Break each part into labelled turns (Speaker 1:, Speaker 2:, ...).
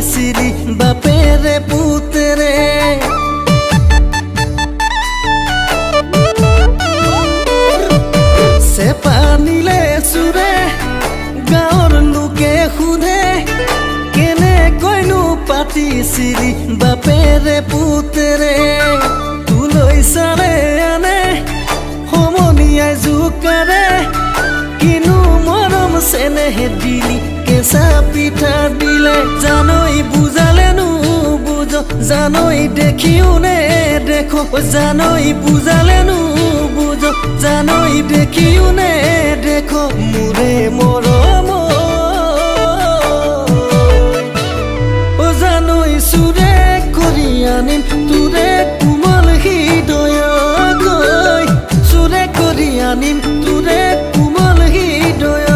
Speaker 1: পাতিছিলি বাপেৰে পুতেৰে। চেপা নিলে চোৰে গাঁৱৰ লোকে সোধে কেনেকৈনো পাতিছিলি বাপেৰে পুতেৰে। তোলৈ চালে আনে সমনীয়াই জোকাৰে কিনো মৰম চেনেহ দিলি কেঁচা পিঠা দিলে। জানৈ বুজালেনো বুজ জানৈ দেখিও নে দেখো জানৈ বুজালেনো বুজ জানৈ দেখিও নে দেখো মোৰে মৰম। অ জানৈ চোৰে কৰি আনিম তোৰে কোমল হৃদয় গৈ চোৰে কৰি আনিম তোৰে কোমল হৃদয়।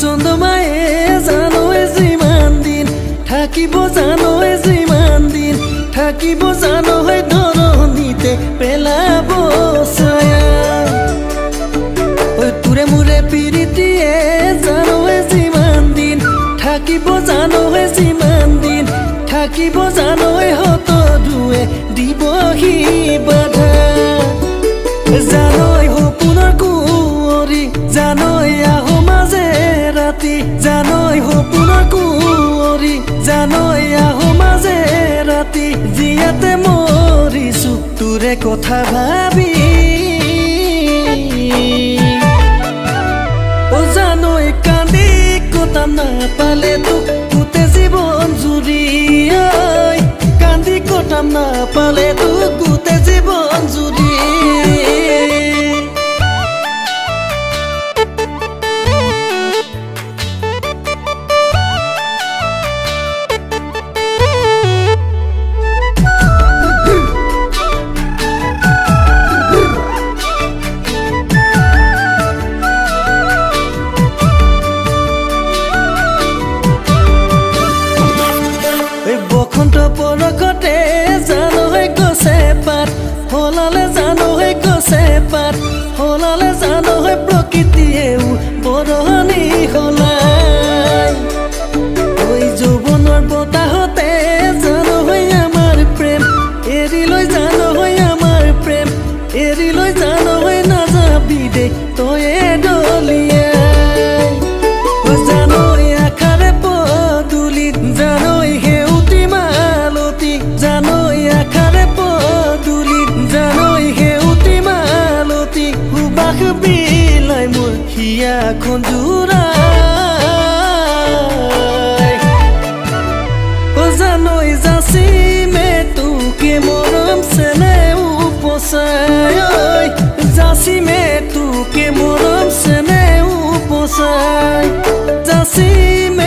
Speaker 1: চন্দ্ৰমায়ে জানৈ যিমান দিন থাকিব জানৈ যিমান দিন থাকিব জানৈ ধৰণীতে পেলাব ছায়া। ঐ তোৰে মোৰে প্ৰীতিয়ে জানৈ যিমান দিন থাকিব জানৈ যিমান দিন থাকিব জানৈ শতৰুৱে দিবহি বাধা। জানৈ সপোনৰ কুঁৱৰী জানৈ আহো মাজে ৰাতি জানৈ সপোনৰ কুঁৱৰী জানৈ আহো মাজে ৰাতি জীয়াতে মৰিছো তোৰে কথা ভাবি। অ জানৈ কান্দি কটাম নাপালে তোক গোটেই জীৱন জুৰি কান্দি কটাম নাপালে তোক গোটেই জীৱন জুৰি। বসন্ত পৰকতে জানৈ গছে পাত সলালে জানৈ গছে পাত সলালে জানৈ প্ৰকৃতিয়েও বৰণি সলাই। ঐ যৌৱনৰ বতাহতে জানৈ আমাৰ প্ৰেম এৰি লৈ জানৈ আমাৰ প্ৰেম এৰি লৈ জানৈ নাযাবি দে তয়ে দলিয়াই। জানৈ আশাৰে পদূলিত জানৈ সেউতী মালতী জানৈ আশাৰে পদূলিত জানৈ সেউতী মালতী সুবাস বিলাই মোৰ হিয়াখন জোৰাই। অ জানৈ যাচিমে তোকে মৰম চেনেহ উপচাই যাচিমে তোকে মৰম চেনেহ উপচাই যাচিমে।